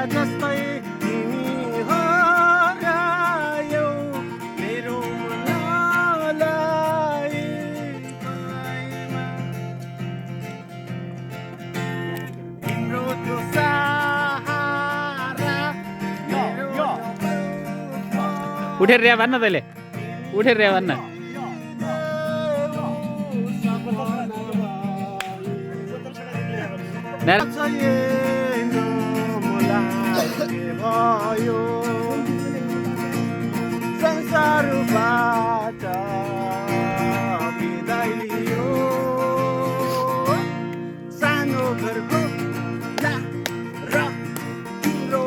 जस्तै तिमी हरायौ मेरो मनलाई तिम्रो त्यो सहारा उठेर रे भन्न तैँले उठेर रे भन्न भयो संसारबाट बिदाइ लियो सानो घरको र तिम्रो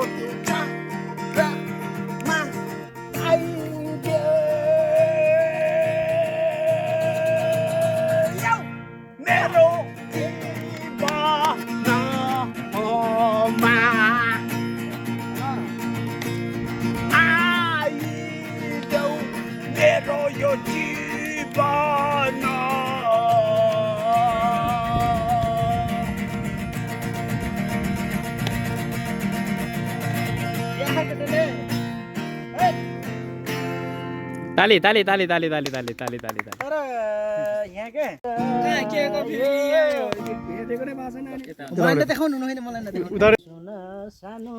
मा आइदेऊ मेरो मेरो यो जीवन ताली ताली ताली ताली ताली ताली ताली ताली ताली तर यहाँ के देखाउनु होइन मलाई सुन सानो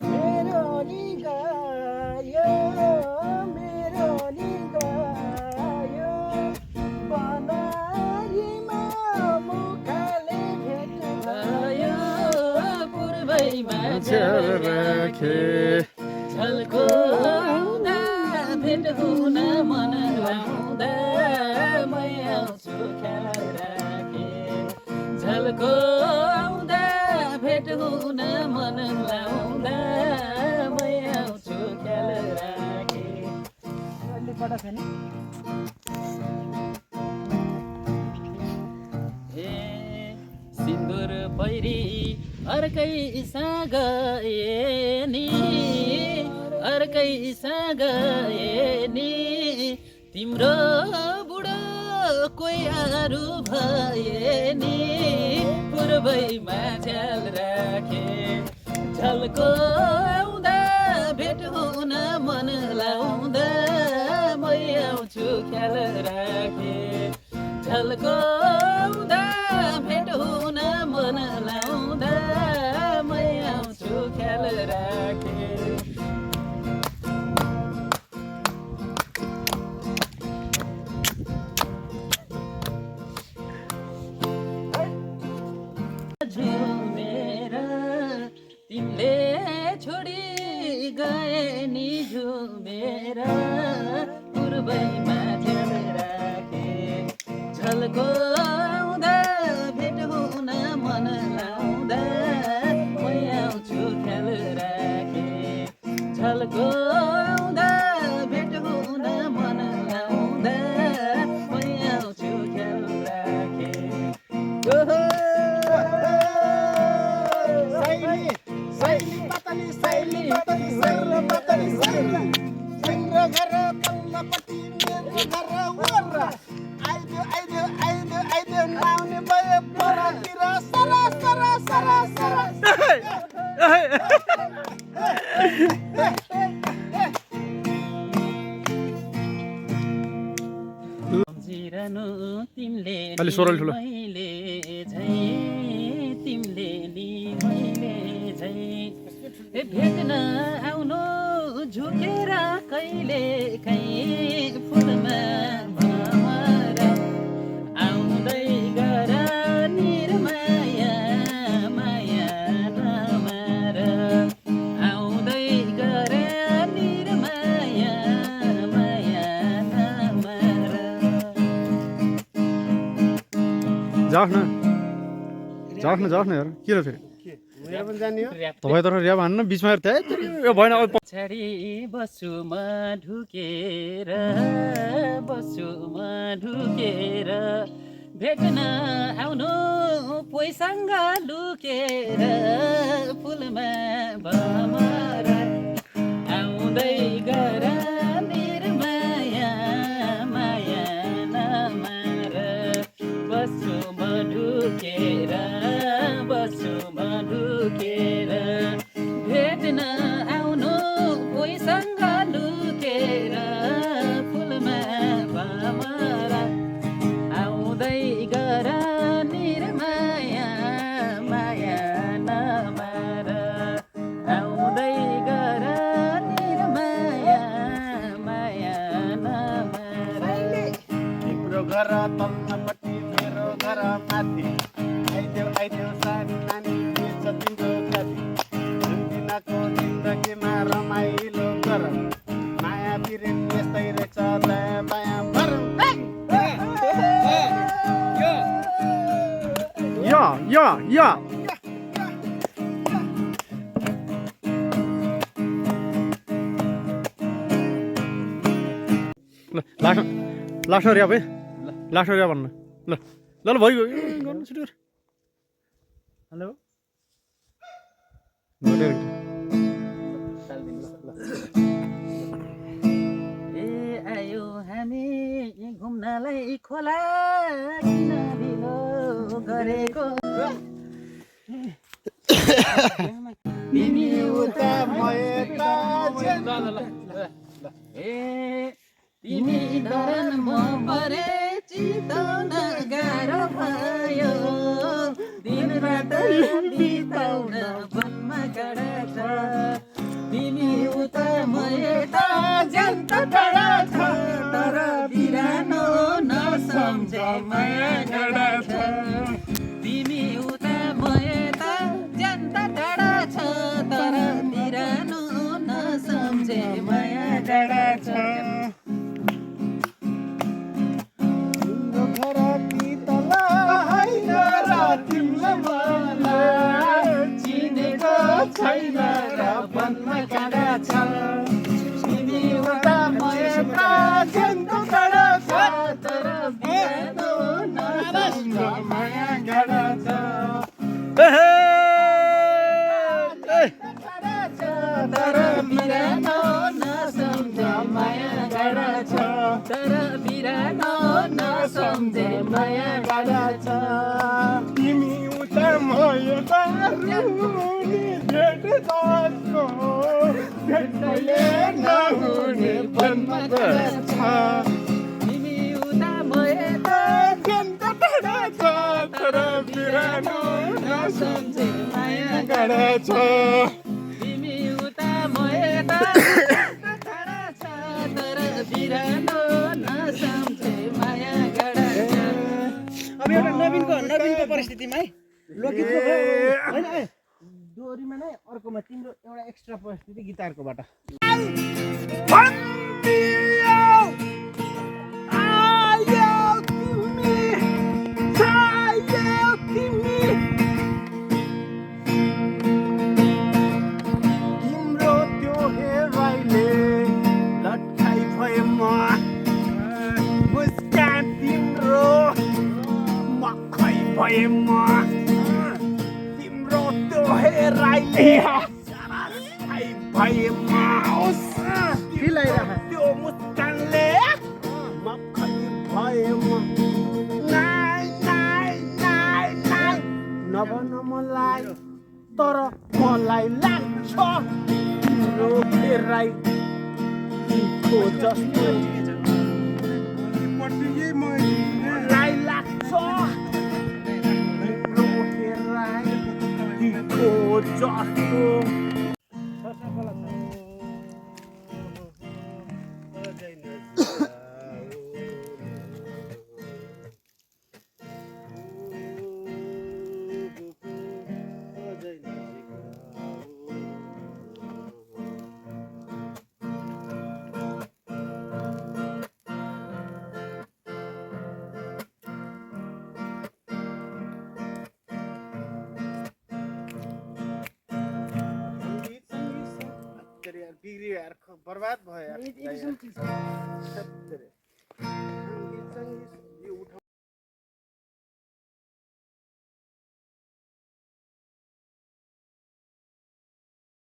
मेरो नि गयो मेरो नि गयो बनारीमा मुखले भेट भयो पूर्वैमा राखे झल्को आउँदा भेट हुन मन लाउँदा म आउँछु ख्याल राखे झल्को आउँदा भेट हुन मन लाउँदा म आउँछु ख्याल राखे सिन्दुर पैरी अर्कै गए नि अर्कै गए नि तिम्रो बुढो कोही अरू भए नि पूर्वैमा झ्याल राखे झल्को आउँदा भेट हुन मन लाउँदा म आउँछु ख्याल राखे झल्को आउँदा भेट हुन मन लाउँदा म आउँछु ख्याल राखे तिमीले छोडी गए नि झुमेर पूर्वैमा झ्याल राखे झल्को आउँदा भेट हुन मन लाउँदा म आउँछु ख्याल राखे झल्को आउँदा भेट हुन मन लाउँदा म आउँछु ख्याल राखे अलि स्वरल ठुलो मैले झै तिमीले नि मैले झै भेट्न आउनु झुकेर कहिले काहीँ फुलमा भमर आउँदै गर निर्माया माया नमार आउँदै गर निर्माया माया नमार जाओस् न यार के र फेरि तपाईँ तर ऱ्याब हान्न बिचमा यो भएन पछाडि बसुमा ढुकेर भेट्न आउनु पैसँग लुकेर फुलमा भमर आउँदै गर निर्माया माया नमार बसुमा ढुकेर या ल लास्टमा ऱ्याप है लास्टमा ऱ्याप भन्नु ल ल ल भइगयो गर्नु छिटो गर हेलो ए आयो हामी घुम्नलाई खोला किन ढिलो गरेको तिमी उता म यता ए तिमी धरन म परे चिताउन गाह्रो भयो दिन रात बिताउन वनमा गाडा छ तिमी उता म यता ज्यान त टाढा छ तर बिरानो नसम्झे माया गाडा छ तिमी उता म यता ज्यान त टाढा छ तर बिरानो नसम्झे माया गाडा छ छैन र वनमा गाडा छ तिमी उता म यता ज्यान त टाढा छ तर बिरानो नसम्झे माया गाडा छ तर बिरानो नसम्झे माया गाडा छ तर बिरानो नसम्झे माया गाडा छ तिमी उता म यता भेट्टैले नहुने वनमा गाडा छ तिमी उता म यता ज्यान त टाढा छ तर बिरानो नसम्झे माया गाडा छ तिमी उता म यता टाढा छ तर बिरानो नसम्झे माया गाडा छ अब एउटा नवीनको परिस्थितिमा है लोकगीतको होइन डोरीमा नै अर्कोमा तिम्रो एउटा एक्स्ट्रा परिस्थिति गिटारकोबाट तिम्रो त्यो हेराइले लट्ठाइ भए म मुस्कान तिम्रो मखै भए म तिम्रो त्यो हेराइले भए म त्यो मुस्कानले मखै भए म नभन मलाई तर मलाई लाग्छ तिम्रो हेराइ तिम्रो जस्तो मलाई लाग्छ तिम्रो हेराइ तिम्रो जस्तो बिग्रियो यार बर्बाद भयो यार